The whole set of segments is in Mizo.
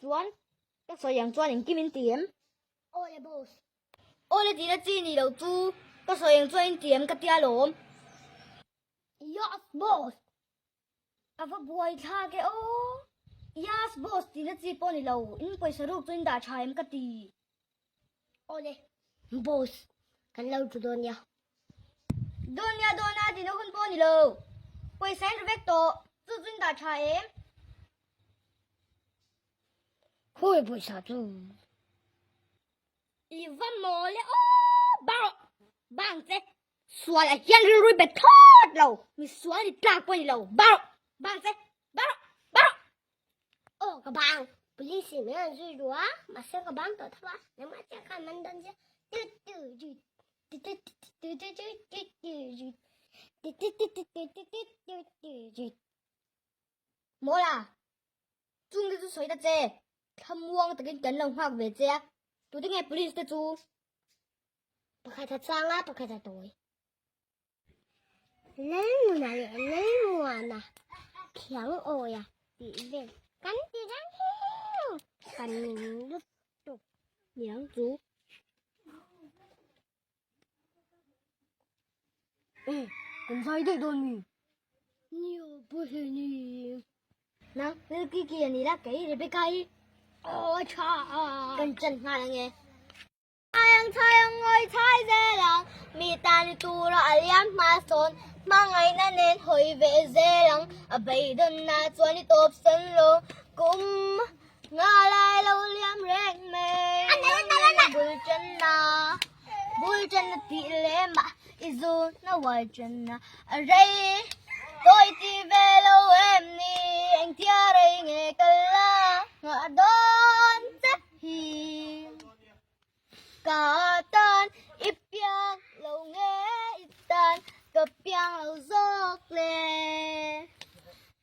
Chuan ka sawi ang chuan engkim in ti em? Aw le boss. Aw le tihna chi ni lo chu ka sawi ang chuan in ti em ka tia lawm. Yes boss. A va buai thlak e aw. Yes boss tihna chi pawh ni lo, in pawisa ruk chu in dah tha em ka ti. Aw le boss kan lo thu dawn nia. Dawn nia dawn a tihna hun pawh ni lo, pawisa in ru vek tawh, chu chu in dah tha em? Khawi pawisa chu? I va mawl e aw bang rawh bang che sual ah hian rilru i bet thlawt lo mi sual ni tlak pawh ni lo bang rawh bang che bang rawh bang rawh. Aw ka bang police in min rawn zui ru a mahse ka bang tawh tho a nangmah chiah khan man dawn che tu tu tu tu tu tu tu tu tu tu tu tu tu tu tu tu tu tu tu. Mawla, chung te chu sawi ta che, thlamuang takin kan lo nghak ve che a, tute nge police te chu? Pakhat a chang a, pakhat a tawi. Lalnuna leh Lalmuana thiang awi a tih vel kan ti reng kan ning lutuk. Niang chu. E, kan zai daih dawn mi? Nia, pawh ni. Nang, Lil Kiki a ni la, kei Rebecca hi. Aw, tha a. Kan chan nghal ange. Chhai ang, chhai ang, ngawi chhai zel ang. Mi tan i tura a liam hma sawn. Hmangaihna nen hawi ve zel ang. A beidawnna chuan i tawp sawn lo. Kum nga lai lo liam reng mai. Bul channa, bul channa tih leh mah i zuna uai channa a rei. Tawi ti ve lo em ni, engtia rei nge kal la nghah dawn che hi. Ka tan i piang lo nge i tan ka piang lo zawk le.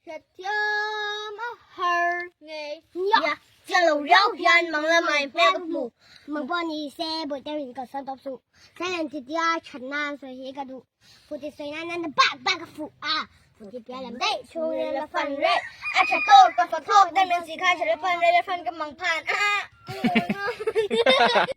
Hrethiam a har ngei nia. Chiang lo riau hian mang lamah i hmel ka hmu. Mang pawh ni se bawihte rin ka sawn tawp suh. Silent ti tia that nan sawi hi ka duh. Futi sawi nan nan bak bak a fuh a. Futi piah lam daih chhungril a fan reh. A tha tawk ka fa thawk dam in si kha tha le fan reh le fan ka mang phan a.